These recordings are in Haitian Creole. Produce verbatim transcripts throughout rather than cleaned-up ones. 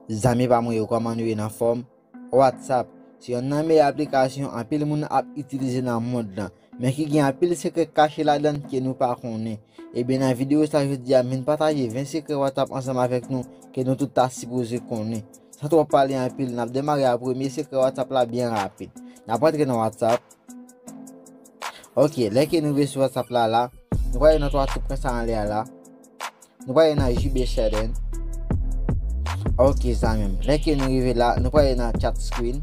Zanmi pa mwen yo, kòman nou ye, nan fòm? WhatsApp se yonn nan meyè aplikasyon anpil moun ap itilize nan mond lan, men ki gen anpil sekrè kache ladan l ke nou pa konnen. Ebyen, nan videyo sa jodi a, m vin pataje ven sekrè WhatsApp ansanm avèk nou ke nou tout ta sipoze konnen. San twòp pale anpil, n ap demare a premye sekrè WhatsApp la byen rapid. N ap antre nan WhatsApp. Ok, lè ke nou rive sou WhatsApp la, la, nou prale nan twa ti pwen sa anlè a la. Nou prale nan J B Settings. Ok, zanmi m. Lè ke nou rive la, nou prale nan chat screen.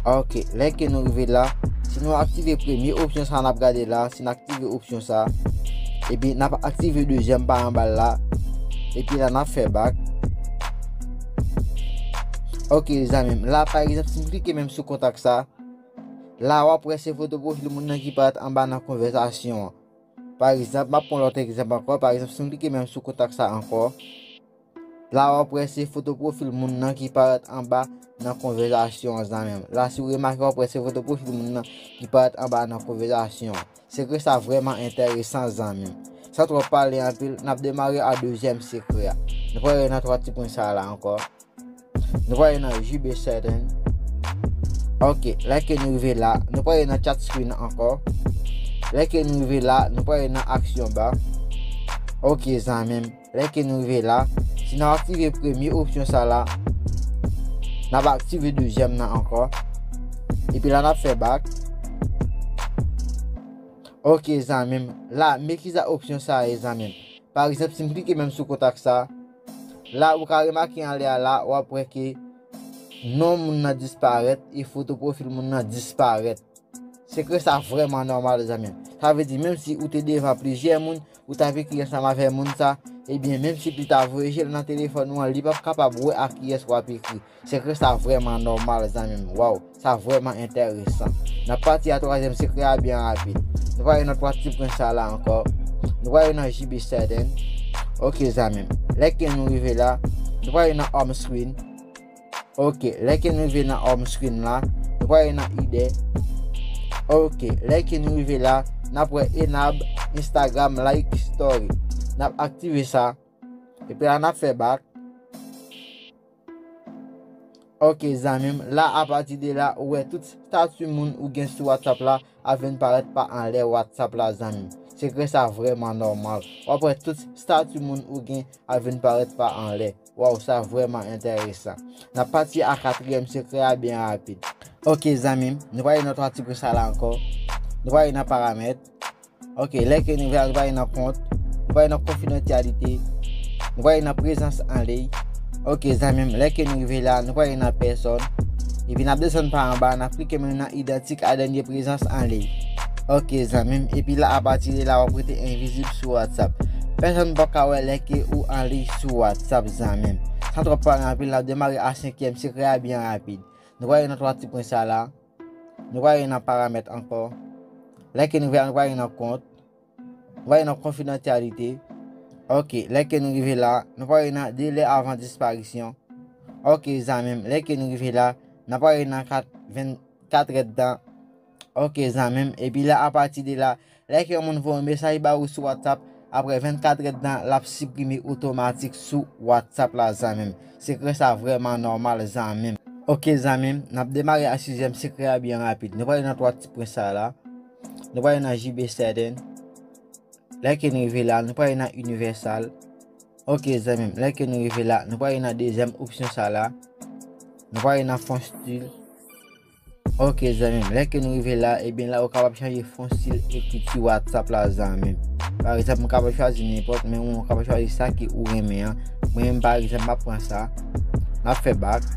Ok, lè ke nou rive la, si nou aktive premye opsyon sa n ap gade la, si n aktive opsyon sa, epi n ap aktive dezyèm pa anba l la, epi la n ap fè back. Ok, zanmi m. La, pa egzanp, si m klike menm sou kontak sa, la w ap wè se foto pwofil moun nan ki parèt anba nan konvèsasyon an. Pa egzanp, m ap pran lòt egzanp ankò. Pa egzanp, si m klike menm sou kontak sa ankò, la w ap wè se foto pwofil moun nan ki parèt anba nan konvèsasyon an, zanmi m. La, si w remake, w ap wè se foto pwofil moun nan ki parèt anba nan konvèsasyon an. Sekrè sa vrèman enteresan, zanmi m. San twòp pale anpil, n ap demare a dezyèm sekrè a. Nou prale nan twa ti pwen sa la ankò. Nou prale nan J B Settings. Ok, lè ke nou rive la, nou prale nan chat screen ankò. Lè ke nou rive la, nou prale nan action bar. Ok, zanmi m. Lè ke nou rive la, si n ap aktive premye opsyon sa la, n ap aktive dezyèm nan ankò. Epi la, n ap fè back. Ok, zanmi m. La, men ki sa opsyon sa ye, zanmi m. Pa egzanp, si m klike menm sou kontak sa, la, ou ka remake anlè a la, w ap wè ke non moun nan disparèt e foto pwofil moun nan disparèt. Sekrè sa vrèman nòmal, zanmi m. Sa vle di, menm si ou te devan plizyè moun, ou t ap ekri ansanm avè moun sa, ebyen, menm si li ta voye je l nan telefòn ou an, li p ap kapab wè a kiyès w ap ekri. Sekrè sa vrèman nòmal, zanmi m. Waw, sa vrèman enteresan. N ap pati a twazyèm sekrè a byen rapid. Nou prale nan twa ti pwen sa la ankò. Nou prale nan J B Settings. Ok, zanmi m. Lè ke nou rive la, nou prale nan home screen. Ok, lè ke nou rive nan home screen la, nou prale nan ide. Ok, lè ke nou rive la, n ap wè enable Instagram like story. N ap aktive sa. Epi la, n ap fè back. Ok, zanmi m, la, apati de la, ou wè tout stati moun ou gen sou WhatsApp la ap vin parèt pa anlè WhatsApp la, zanmi m. Sekrè sa vrèman nòmal. W ap wè tout stati moun ou gen ap vin parèt pa anlè. Waw, sa vrèman enteresan. N ap pati a katriyèm sekrè a byen rapid. Ok, zanmi m, nou prale nan twa ti pwen sa la ankò. Nou prale nan paramèt. Ok, lè ke nou rive la, nou prale nan kont, nou prale nan konfidansyalite, nou prale nan prezans an liy. Ok, zanmi m, lè ke nou rive la, nou prale nan pèsòn. Epi n ap desann pa anba, n ap klike menm nan idantik a dènye prezans an liy. Ok, zanmi m, epi la, apati de la, w ap rete envizib sou WhatsApp. Pèsòn pa ka wè lè ke ou an liy sou WhatsApp, zanmi m. San twòp pale anpil, n ap demare a senkyèm sekrè a byen rapid. Nou prale nan twa ti pwen sa la. Nou prale nan paramèt ankò. Lè ke nou rive la, nou prale nan kont. Nou prale nan konfidansyalite. Ok, lè ke nou rive la, nou prale nan delè avan disparisyon. Ok, zanmi m, lè ke nou rive la, n ap prale nan kat, vennkatrèdtan. Ok, zanmi m, epi la, apati de la, lè ke yon moun voye yon mesaj ba ou sou WhatsApp, apre vennkatrèdtan, l ap siprime otomatik sou WhatsApp la, zanmi m. Sekrè sa vrèman nòmal, zanmi m. Ok, zanmi m, n ap demare a sizyèm sekrè a byen rapid. Nou prale nan twa ti pwen sa la. Nou prale nan J B Settings. Lè ke nou rive la, nou prale nan inivèsal. Ok, zanmi m, lè ke nou rive la, nou prale nan dezyèm opsyon sa la. Nou prale nan fon stil. Ok, zanmi m, lè ke nou rive la, ebyen la, ou kapab chanje fon stil ekriti WhatsApp la, zanmi m. Pa egzanp, ou kapab chwazi nenpòt, men ou kapab chwazi sa ke ou renmen an. Mwen menm, pa egzanp, m ap pran sa. M ap fè back.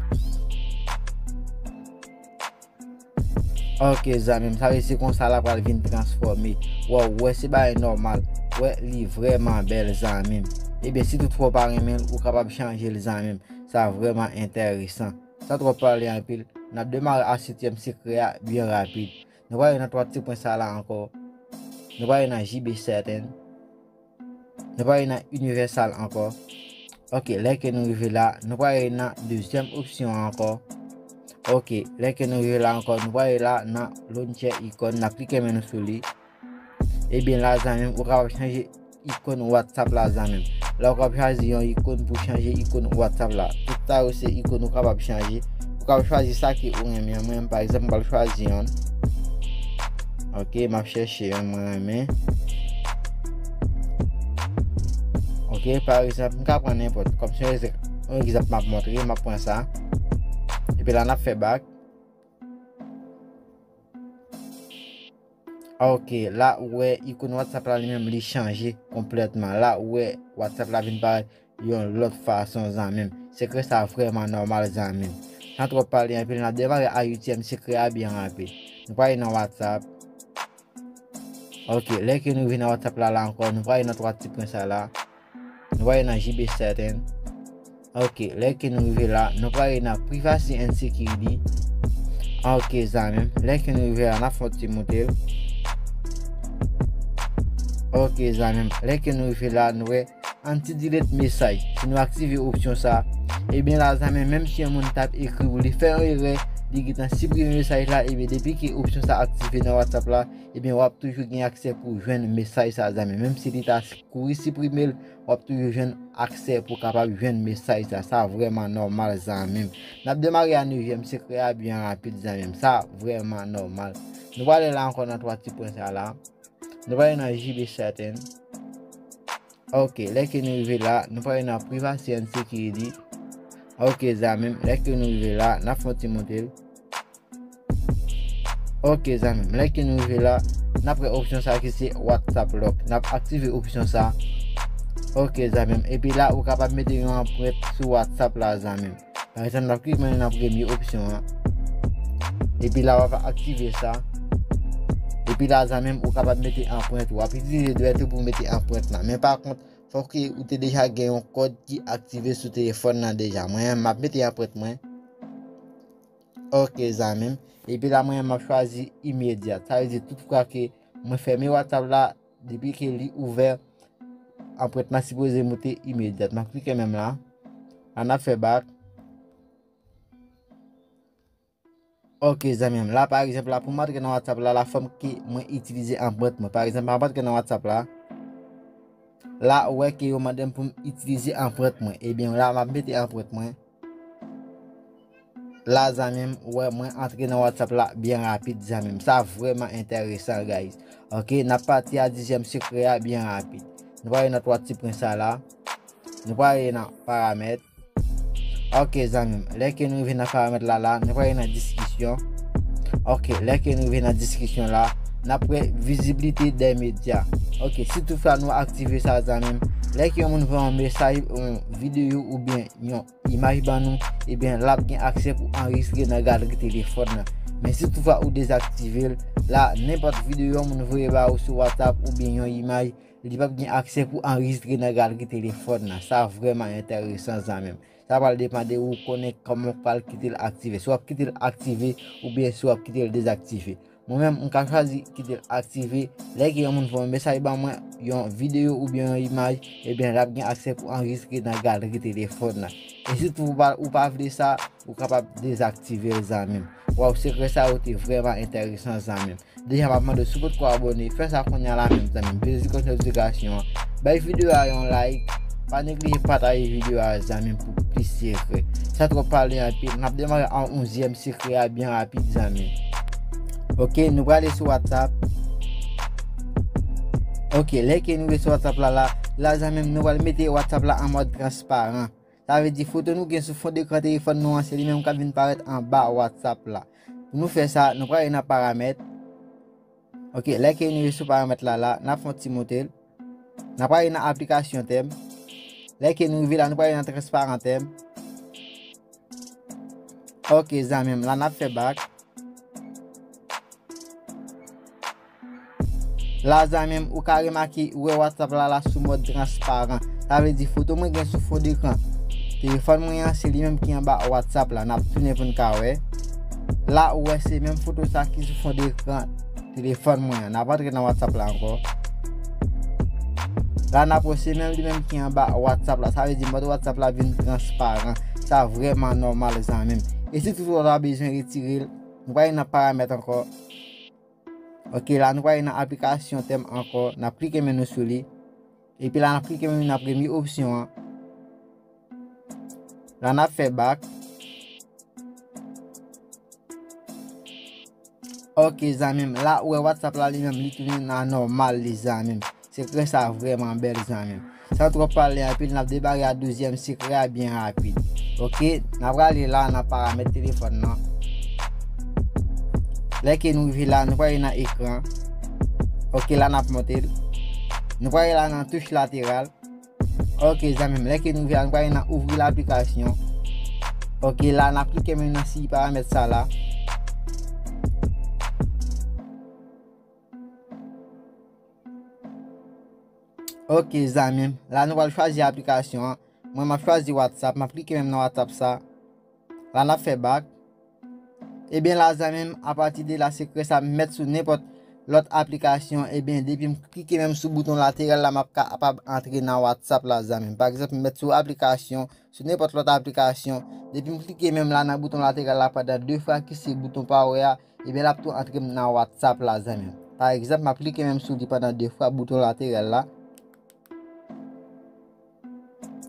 Ok, zanmi m, sa vle di se konsa l ap pral vin transfòme. Waw, wè se bagay nòmal. Wè, li vrèman bèl, zanmi m. Ebyen, si toutfwa w pa renmen l, ou kapab chanje l, zanmi m. Sa vrèman enteresan. San twòp pale anpil, n ap demare a setyèm sekrè a byen rapid. Nou prale nan twa ti pwen sa la ankò. Nou prale nan J B Settings. Nou prale nan inivèsal ankò. Ok, lè ke nou rive la, nou prale nan dezyèm opsyon an ankò. Ok, lè ke nou rive la ankò, nou prale la nan launcher icon, n ap klike men nou sou li. Ebyen la, zanmi m, ou kapab chanje ikòn WhatsApp la, zanmi m. la ou kapab chwazi yon ikòn pou chanje ikòn WhatsApp la. Tout sa yo se ikòn ou kapab chanje. Ou kapab chwazi sa ke ou renmen. Mwen menm, pa egzanp, mwen pral chwazi yon. Ok, m ap chèche yon mwen renmen. Ok, pa egzanp, m ka pran nenpòt. Kòm se yon egzanp m ap montre, m ap pran sa. Epi la, n ap fè bak. Ok, la ou wè ikòn WhatsApp la li menm li chanje konplètman. La ou wè WhatsApp la vin parèt yon lòt fason zanmi m. Sekrè sa vrèman nòmal zanmi m. San twòp pale anpil, n ap demare a uityèm sekrè a byen rapid. Nou prale nan WhatsApp. Ok, lè ke nou rive nan WhatsApp la, la ankò, nou prale nan twa ti pwen sa la. Nou prale nan J B setting. Ok, lè ke nou rive la, nou prale nan Privacy and Security. Ok, zanmi m, lè ke nou rive la, n ap fè yon ti moute l. Ok, zanmi m, lè ke nou rive la, nou wè anti-delete mesaj. Si nou aktive opsyon sa, ebyen la, zanmi m, menm si yon moun t ap ekri w, li fè yon erè, li gentan siprime mesaj la, ebyen depi ke opsyon sa aktive nan WhatsApp la, ebyen w ap toujou gen aksè pou jwenn mesaj sa, zanmi m. Menm si li ta kouri siprime l, w ap toujou jwenn aksè pou kapab jwenn mesaj sa. Sa vrèman nòmal, zanmi m. N ap demare a nevyèm sekrè a byen rapid, zanmi m. Sa vrèman nòmal. Nou prale la ankò nan twa ti pwen sa la. Nou prale nan J B setting. Ok, lè ke nou rive la, nou prale nan Privacy and Security. Ok, zanmi m, lè ke nou rive la, n ap fè yon ti moute l. Ok, zanmi m, lè ke nou rive la, n ap wè opsyon sa ki se WhatsApp Lock. N ap aktive opsyon sa. Ok, zanmi m, epi la, ou kapab mete yon anprent sou WhatsApp la, zanmi m. Pa egzanp, n ap klike nan premye opsyon an. Epi la, w ap aktive sa. Epi la, zanmi m, ou kapab mete anprent ou. W ap itilize dwèt ou pou mete anprent la. Men pa kont, fòk ou te deja gen yon kòd ki aktive sou telefòn nan deja. Mwen, m ap mete anprent mwen. Ok, zanmi m. Epi la, mwen, m ap chwazi imedyat. Sa vle di, tout fwa ke mwen fèmen WhatsApp la, depi ke li ouvè, anprent la sipoze moute imedyat. M ap klike menm la. La, n ap fè bak. Ok, zanmi m. La, pa egzanp, la, pou m antre nan WhatsApp la, la fòm ke mwen itilize anprent mwen. Pa egzanp, m ap antre nan WhatsApp la. La, ou wè ke yo mande m pou m itilize anprent mwen. Ebyen, la, m ap mete anprent mwen. La, zanmi m, ou wè, mwen antre nan WhatsApp la byen rapid, zanmi m. Sa vrèman enteresan, guys. Ok, n ap pati a dizyèm sekrè a byen rapid. Nou prale nan twa ti pwen sa la. Nou prale nan paramèt. Ok, zanmi m, lè ke nou rive nan paramèt la, la, nou prale nan diskisyon. Ok, lè ke nou rive nan diskisyon la, n ap wè vizibilite dè medya. Ok, si toutfwa nou aktive sa, zanmi m, lè ke yon moun voye yon mesaj, yon videyo oubyen yon imaj ban nou, ebyen, l ap gen aksè pou anrejistre nan galri telefòn nan. Men si toutfwa ou dezaktive l, la, nenpòt videyo yon moun voye ba ou sou WhatsApp oubyen yon imaj, li p ap gen aksè pou anrejistre nan galri telefòn nan. Sa vrèman enteresan, zanmi m. Sa pral depann de ou konnen kòman w pral kite l aktive. Si w ap kite l aktive oubyen si w ap kite l dezaktive. Mwen menm, m ka chwazi kite l aktive. Lè ke yon moun voye yon mesaj ban mwen, yon videyo oubyen yon imaj, ebyen, l ap gen aksè pou anrejistre nan galri telefòn nan. E si tou ou pa, ou pa vle sa, ou kapab dezaktive l, zanmi m. Waw, sekrè sa yo te vrèman enteresan, zanmi m. Deja, m ap mande w si w potko abòne, fè sa kounye a la menm, zanmi m. Peze ti kòch notifikasyon an. Bay videyo a yon like. Pa neglije pataje videyo a, zanmi m, pou plis sekrè. San twòp pale anpil, n ap demare an onzyèm sekrè a byen rapid, zanmi m. Ok, nou prale sou WhatsApp. Ok, lè ke nou rive sou WhatsApp la, la, la, zanmi m, nou pral mete WhatsApp la an mòd transparan. Sa vle di foto nou gen sou fon dekran telefòn nou an, se li menm k ap vin parèt anba WhatsApp la. Pou nou fè sa, nou prale nan paramèt. Ok, lè ke nou rive sou paramèt la, la, n ap fè yon ti moute l. N ap prale nan aplikasyon tèm. Lè ke nou rive la, nou prale nan transparan tèm. Ok, zanmi m, la n ap fè bak. La, zanmi m, ou ka remake, ou wè WhatsApp la, la sou mòd transparan. Sa vle di foto mwen gen sou fon dekran telefòn mwen an, se li menm ki anba WhatsApp la. N ap tounen pou n ka wè. La, ou wè se menm foto sa ki sou fon dekran telefòn mwen an. N ap antre nan WhatsApp la ankò. La, n ap wè se menm li menm ki anba WhatsApp la. Sa vle di mòd WhatsApp la vin transparan. Sa vrèman nòmal, zanmi m. E si toutfwa w ta bezwen retire l, nou prale nan paramèt ankò. Ok, la nou prale nan aplikasyon tèm ankò. N ap klike men nou sou li. Epi la, n ap klike menm nan premye opsyon an. La, n ap fè bak. Ok, zanmi m. La, ou wè WhatsApp la, li menm, li tounen nan nòmal li, zanmi m. Sekrè sa vrèman bèl, zanmi m. San twòp pale anpil, n ap debare a douzyèm sekrè a byen rapid. Ok, n ap prale la nan paramèt telefòn nan. Lè ke nou rive la, nou prale nan ekran. Ok, la n ap monte l. Nou prale la nan touch lateral. Ok, zanmi m, lè ke nou rive la, nou prale nan ouvri laplikasyon. Ok, la n ap klike menm nan siy paramèt sa la. Ok, zanmi m, la nou pral chwazi aplikasyon an. Mwen, m ap chwazi WhatsApp, m ap klike menm nan WhatsApp sa. La n ap fè bak. Ebyen la, zanmi m, apati de la, sekrè sa, m mèt sou nenpòt lòt aplikasyon. Ebyen, depi m klike menm sou bouton lateral la, m ap kapab antre nan WhatsApp la, zanmi m. Pa egzanp, m mèt sou aplikasyon, sou nenpòt lòt aplikasyon. Depi m klike menm la nan bouton lateral la pandan de fwa, ki se bouton power a, ebyen, l ap tou antre m nan WhatsApp la, zanmi m. Pa egzanp, m ap klike menm sou li pandan de fwa, bouton lateral la.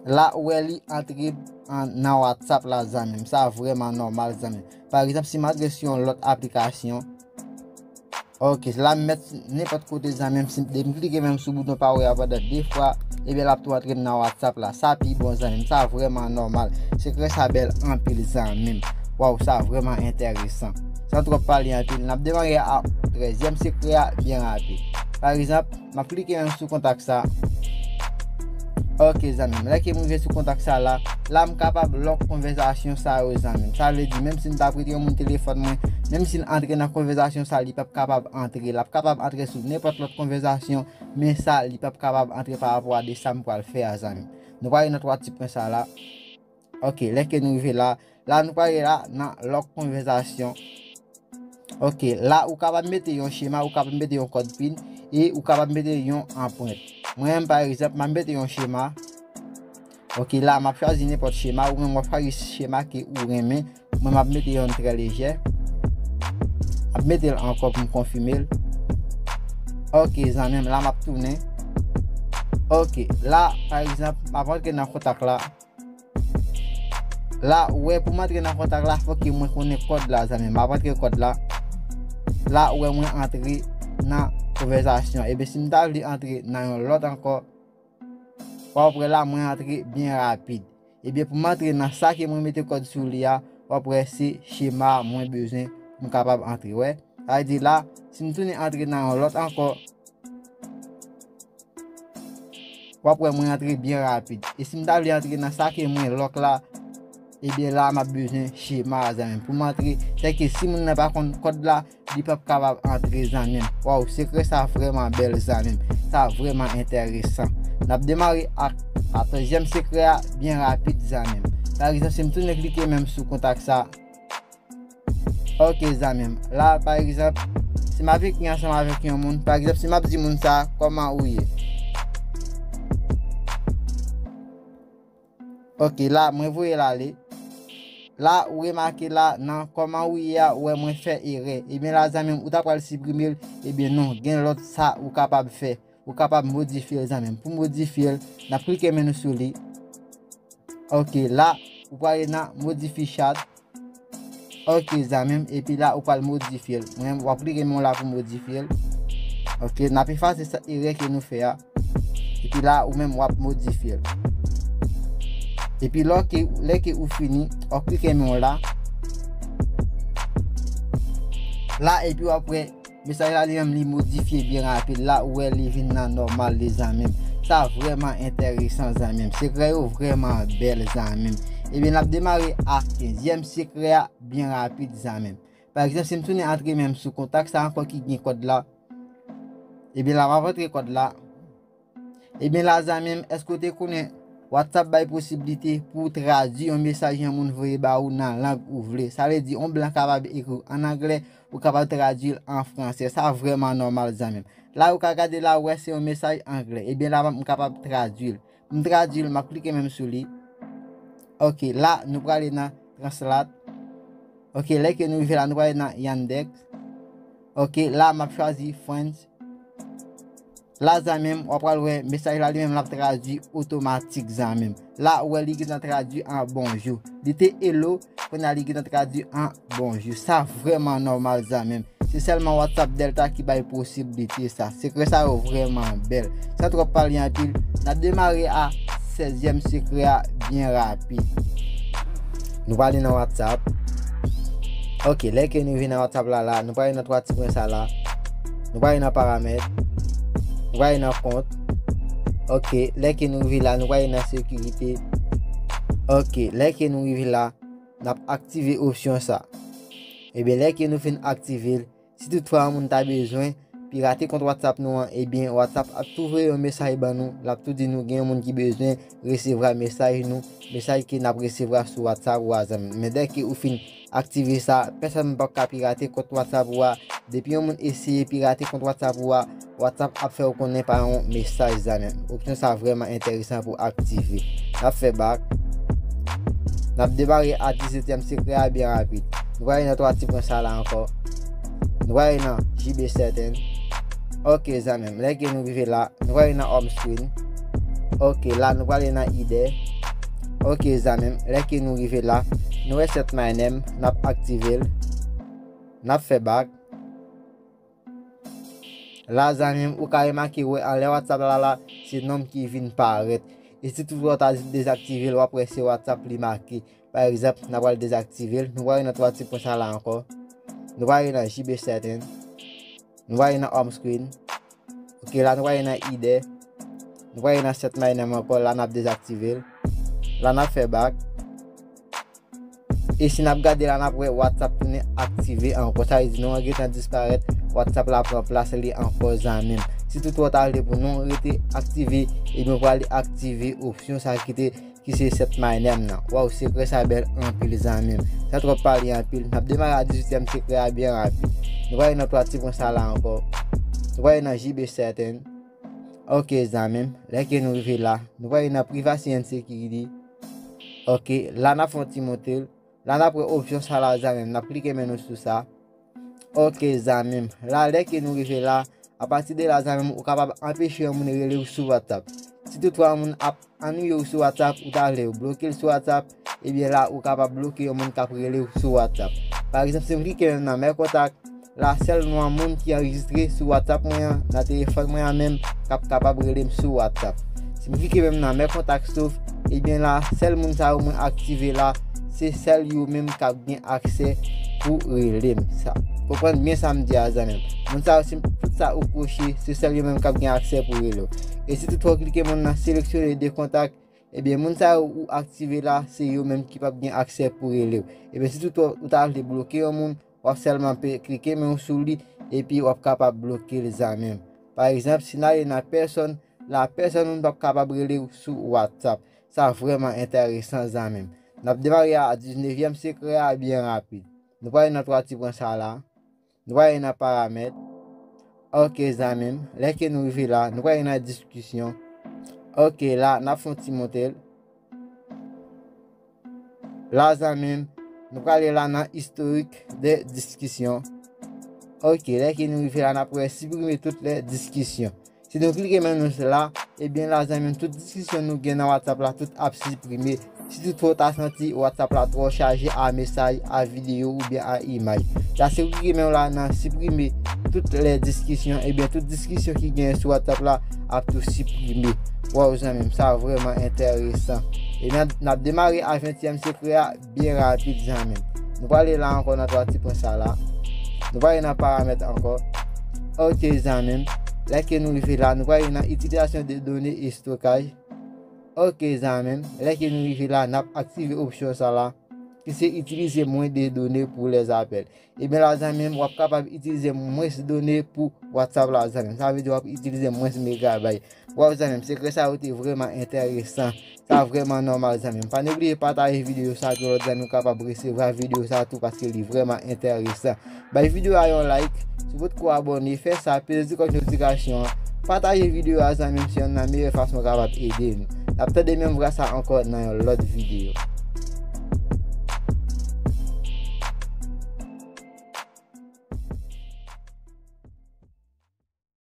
La, ou wè li antre an, nan WhatsApp la, zanmi m. Sa vrèman nòmal, zanmi m. Pa egzanp, si m antre sou yon lòt aplikasyon, ok, la m mèt nenpòt kote, zanmi m. Si m, depi m klike menm sou bouton power a pandan de fwa, ebyen, l ap tou antre m nan WhatsApp la. Sa pi bon, zanmi m. Sa vrèman nòmal. Sekrè sa bèl anpil, zanmi m. Waw, sa vrèman enteresan. San twòp pale anpil, n ap demare a trèzyèm sekrè a byen rapid. Pa egzanp, m ap klike menm sou kontak sa. Ok, zanmi m, lè ke m rive sou kontak sa la, la m kapab lòk konvèsasyon sa yo, zanmi m. Sa vle di, menm si m t ap rete yon moun telefòn mwen, menm si l antre nan konvèsasyon sa, li p ap kapab antre. L ap kapab antre sou nenpòt lòt konvèsasyon, men sa, li p ap kapab antre pa rapò a de sa m pral fè a, zanmi m. Nou prale nan twa ti pwen sa la. Ok, lè ke nou rive la, la nou prale la nan lòk konvèsasyon. Ok, la ou kapab mete yon chema, ou kapab mete yon kòd pin, e ou kapab mete yon anprent. Mwen menm, pa egzanp, m ap mete yon chema. Ok, la m ap chwazi nenpòt chema, ou menm w ap chwazi chema ke ou renmen. Mwen, m ap mete yon trè lejè. M ap mete l ankò pou m konfime l. Ok, zanmi m, la m ap tounen. Ok, la, pa egzanp, m ap antre nan kontak la. La, ou wè, pou m antre nan kontak la, fòk ke mwen konnen kòd la, zanmi m. M ap antre kòd la. La, ou wè, mwen antre nan konvèsasyon. Ebyen, si m ta vle antre nan yon lòt ankò, w ap wè la, mwen antre byen rapid. Ebyen, pou m antre nan sa ke mwen mete kòd sou li a, w ap wè se chema mwen bezwen pou m kapab antre, wè. Sa vle di la, si m tounen antre nan yon lòt ankò, w ap wè mwen antre byen rapid. E si m ta vle antre nan sa ke mwen lòk la, ebyen la, m ap bezwen chema a, zanmi m. Pou m antre, sèke si moun nan pa konn kòd la, li p ap kapab antre, zanmi m. Waw, sekrè sa vrèman bèl, zanmi m. Sa vrèman enteresan. N ap demare ak katòzyèm sekrè a byen rapid, zanmi m. Pa egzanp, si m tounen klike menm sou kontak sa, ok, zanmi m. La, pa egzanp, si m ap ekri ansanm avèk yon moun, pa egzanp, si m ap di moun sa, kòman ou ye? Ok, la, mwen voye l ale. La, ou remake la, nan kòman ou ye a, ou wè mwen fè erè. Ebyen la, zanmi m, ou ta pral siprime l. Ebyen non, gen lòt sa ou kapab fè. Ou kapab modifye l, zanmi m. Pou modifye l, n ap klike menm sou li. Ok, la, ou prale nan modify chat. Ok, zanmi m, epi la, ou pral modifye l. Mwen, w ap klike menm la pou modifye l. Ok, n ap efase sa erè ke nou fè a. Epi la, ou menm, w ap modifye l. Epi lè ke, lè ke ou fini, w ap klike menm la. La, epi w ap wè, mesaj la li menm li modifye byen rapid. La, ou wè li vin nan nòmal li, zanmi m. Sa vrèman enteresan, zanmi m. Sekrè yo vrèman bèl, zanmi m. Ebyen, n ap demare ak kenzyèm sekrè a byen rapid, zanmi m. Pa egzanp, si m tounen antre menm sou kontak sa ankò ki gen kòd la, ebyen la, m ap antre kòd la. Ebyen la, zanmi m, èske w te konnen WhatsApp bay posiblite pou w tradui yon mesaj yon moun voye ba ou nan lang ou vle? Sa vle di, yon blan kapab ekri w ann anglè, ou kapab tradui l an fransè. Sa vrèman nòmal, zanmi m. La, ou ka gade la, ou wè se yon mesaj anglè. Ebyen la, m kapab tradui l. Pou m tradui l, m ap klike menm sou li. Ok, la, nou prale nan Translate. Ok, lè ke nou rive la, nou prale nan Yandex. Ok, la, m ap chwazi French. La zanmi m, w ap pral wè mesaj la li menm l ap tradui otomatik zanmi m. La ou wè li gentan tradui an bonjou. Li te hello, kounye a li gentan tradui an bonjou. Sa vrèman nòmal zanmi m. Se sèlman WhatsApp Delta ki bay posiblite sa. Sekrè sa yo vrèman bèl. San twòp pale anpil, n ap demare a sèzyèm sekrè a byen rapid. Nou prale nan WhatsApp. Ok, lè ke nou vin nan WhatsApp la la, nou prale nan twa ti pwen sa la. Nou prale nan paramèt. Nou prale nan kont. Ok, lè ke nou rive la, nou prale nan sekirite. Ok, lè ke nou rive la, n ap aktive opsyon sa. Ebyen, lè ke nou fin aktive l, si toutfwa yon moun ta bezwen pirate kont WhatsApp nou an, ebyen, WhatsApp ap tou voye yon mesaj ban nou, l ap tou di nou gen yon moun ki bezwen resevwa mesaj nou, mesaj ke n ap resevwa sou WhatsApp ou a zanmi m. Men dèke ou fin aktive sa, pèsonn p ap ka pirate kont WhatsApp ou a. Depi yon moun eseye pirate kont WhatsApp ou a, WhatsApp ap fè w konnen pa yon mesaj zanmi m. Opsyon sa vrèman enteresan pou aktive. N ap fè bak. N ap demare a disetyèm sekrè a byen rapid. Nou prale nan twa ti pwen sa la ankò. Nou prale nan J B Settings. Ok zanmi m, lè ke nou rive la, nou prale nan home screen. Ok, la nou prale nan ide. Ok zanmi m, lè ke nou rive la, nou wè Set My Name, n ap aktive l. N ap fè bak. La zanmi m, ou ka remake wè anlè WhatsApp la la, se non m ki vin parèt. E si toutfwa w ta dezaktive l, w ap wè se WhatsApp li make. Pa egzanp, n a pral dezaktive l. Nou prale nan twa ti pwen sa la ankò. Nou prale nan J B Settings. Nou prale nan home screen. Ok, la nou prale nan ide. Nou prale nan Set My Name ankò. La n ap dezaktive l. La n ap fè bak. E si n ap gade la, n ap wè WhatsApp tounen aktive ankò. Sa vle di non an gentan disparèt, WhatsApp la pran plas li ankò zanmi m. Si toutfwa w ta vle pou non rete aktive, ebyen w prale aktive opsyon sa ki te, ki se Set My Name nan. Waw, sekrè sa bèl anpil zanmi m. San twòp pale anpil, n ap demare a dizuityèm sekrè a byen rapid. Nou prale nan twa ti pwen sa la ankò. Nou prale nan J B Settings. Ok zanmi m, lè ke nou rive la, nou prale nan Privacy and Security. Ok, la n ap fè yon ti monte l. La n ap wè opsyon sa la zanmi m, n ap klike men nou sou sa. Ok zanmi m, la lè ke nou rive la, apati de la zanmi m, ou kapab anpeche yon moun rele w sou WhatsApp. Si toutfwa yon moun ap annuiye w sou WhatsApp, ou ta vle w bloke l sou WhatsApp, ebyen la ou kapab bloke yon moun k ap rele w sou WhatsApp. Pa egzanp, si m klike menm nan Mes contacts, la sèl non a moun ki anrejistre sou WhatsApp mwen an, nan telefòn mwen an menm, k ap kapab rele m sou WhatsApp. Si m klike menm nan Mes contacts sauf, ebyen la sèl moun sa yo mwen aktive la, se sèl yo menm k ap gen aksè pou rele m. Sa, konprann byen sa m di a zanmi m. Moun sa yo, si m, tout sa ou koche, se sèl yo menm k ap gen aksè pou rele w. E si toutfwa w klike menm nan seleksyone de kontak, ebyen moun sa yo ou aktive la, se yo menm ki p ap gen aksè pou rele w. Ebyen si toutfwa ou ta vle bloke yon moun, w ap sèlman pe, klike men w sou li, epi w ap kapab bloke l zanmi m. Pa egzanp, si n ale nan pèsonn, la pèsonn moun p ap kapab rele w sou WhatsApp. Sa vrèman enteresan zanmi m. N ap demare a diznevyèm sekrè a byen rapid. Nou prale nan twa ti pwen sa la. Nou prale nan paramèt. Ok zanmi m, lè ke nou rive la, nou prale nan diskisyon. Ok, la n ap fè yon ti monte l. La zanmi m, nou prale la nan istorik de diskisyon. Ok, lè ke nou rive la, n ap wè siprime tout lè diskisyon. Si nou klike men nou la, ebyen la zanmi m, tout diskisyon nou gen nan WhatsApp la, tout ap siprime. Si toutfwa w ta santi WhatsApp la twò chaje a mesaj, a videyo oubyen a imaj. La si w klike men w la nan siprime tout lè diskisyon, ebyen tout diskisyon ki genyen sou WhatsApp la ap tou siprime. Waw zanmi m, sa vrèman enteresan. E n ap, n ap demare a ventyèm sekrè a byen rapid zanmi m. Nou prale la ankò nan twa ti pwen sa la. Nou prale nan paramèt ankò. Ok zanmi m, lè ke nou rive la, nou prale nan itilizasyon de done estokaj. Ok zanmi m, lè ke nou rive la, n ap aktive opsyon sa la, ki se itilize mwens de done pou lè apèl. Ebyen la zanmi m, w ap kapab itilize mwens done pou WhatsApp la zanmi m. Sa vle di w ap itilize mwens megabay. Waw zanmi m, sekrè sa yo te vrèman enteresan. Sa vrèman nòmal zanmi m. Pa negliye pataje videyo sa pou lòt zanmi w kapab resevwa videyo sa tou paske li vrèman enteresan. Bay videyo a yon like. Si w potko abòne, fè sa, peze ti klòch notifikasyon an. Pataje videyo a zanmi m, se yonn nan meyè fason w kapab ede nou. N ap tande menm vwa sa ankò nan yon lòt videyo.